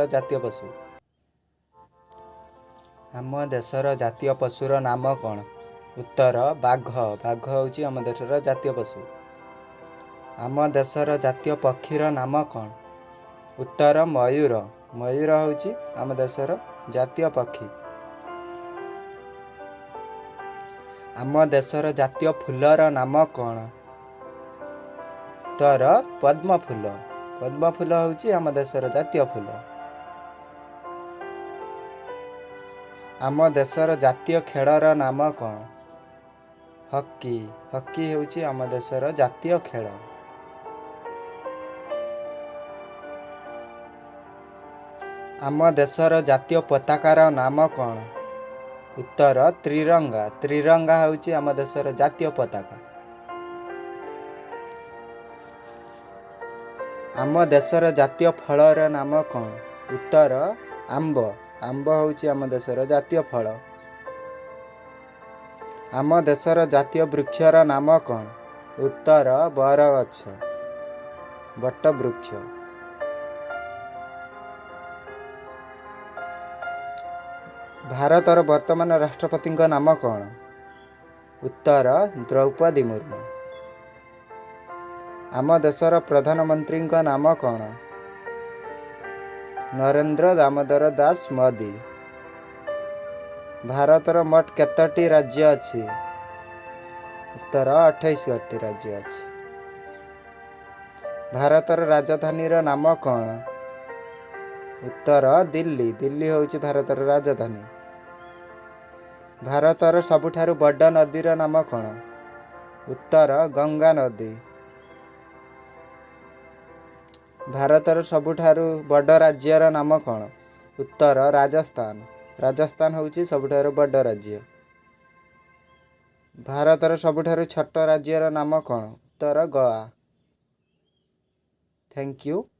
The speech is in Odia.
ଦେଶର ଜାତୀୟ ପଶୁ। ଆମ ଦେଶର ଜାତୀୟ ପଶୁର ନାମ କ'ଣ? ଉତ୍ତର, ବାଘ। ବାଘ ହେଉଛି ଆମ ଦେଶର ଜାତୀୟ ପଶୁ। ଆମ ଦେଶର ଜାତୀୟ ପକ୍ଷୀର ନାମ କ'ଣ? ଉତ୍ତର, ମୟୂର। ମୟୂର ହେଉଛି ଆମ ଦେଶର ଜାତୀୟ ପକ୍ଷୀ। ଆମ ଦେଶର ଜାତୀୟ ଫୁଲର ନାମ କ'ଣ? ଉତ୍ତର, ପଦ୍ମ ଫୁଲ। ପଦ୍ମ ଫୁଲ ହେଉଛି ଆମ ଦେଶର ଜାତୀୟ ଫୁଲ। ଆମ ଦେଶର ଜାତୀୟ ଖେଳର ନାମ କ'ଣ? ହକି। ହକି ହେଉଛି ଆମ ଦେଶର ଜାତୀୟ ଖେଳ। ଆମ ଦେଶର ଜାତୀୟ ପତାକାର ନାମ କ'ଣ? ଉତ୍ତର, ତ୍ରିରଙ୍ଗା। ତ୍ରିରଙ୍ଗା ହେଉଛି ଆମ ଦେଶର ଜାତୀୟ ପତାକା। ଆମ ଦେଶର ଜାତୀୟ ଫଳର ନାମ କ'ଣ? ଉତ୍ତର, ଆମ୍ବ। ଆମ୍ବ ହେଉଛି ଆମ ଦେଶର ଜାତୀୟ ଫଳ। ଆମ ଦେଶର ଜାତୀୟ ବୃକ୍ଷର ନାମ କ'ଣ? ଉତ୍ତର, ବରଗଛ, ବଟବୃକ୍ଷ। ଭାରତର ବର୍ତ୍ତମାନ ରାଷ୍ଟ୍ରପତିଙ୍କ ନାମ କ'ଣ? ଉତ୍ତର, ଦ୍ରୌପଦୀ ମୁର୍ମୁ। ଆମ ଦେଶର ପ୍ରଧାନମନ୍ତ୍ରୀଙ୍କ ନାମ କ'ଣ? ନରେନ୍ଦ୍ର ଦାମୋଦର ଦାସ ମୋଦି। ଭାରତର ମୋଟ କେତୋଟି ରାଜ୍ୟ ଅଛି? ଉତ୍ତର, 28 ଗୋଟି ରାଜ୍ୟ ଅଛି। ଭାରତର ରାଜଧାନୀର ନାମ କ'ଣ? ଉତ୍ତର, ଦିଲ୍ଲୀ। ଦିଲ୍ଲୀ ହେଉଛି ଭାରତର ରାଜଧାନୀ। ଭାରତର ସବୁଠାରୁ ବଡ଼ ନଦୀର ନାମ କ'ଣ? ଉତ୍ତର, ଗଙ୍ଗା ନଦୀ। ଭାରତର ସବୁଠାରୁ ବଡ଼ ରାଜ୍ୟର ନାମ କ'ଣ? ଉତ୍ତର, ରାଜସ୍ଥାନ। ରାଜସ୍ଥାନ ହେଉଛି ସବୁଠାରୁ ବଡ଼ ରାଜ୍ୟ। ଭାରତର ସବୁଠାରୁ ଛୋଟ ରାଜ୍ୟର ନାମ କ'ଣ? ଉତ୍ତର, ଗୋଆ। Thank you.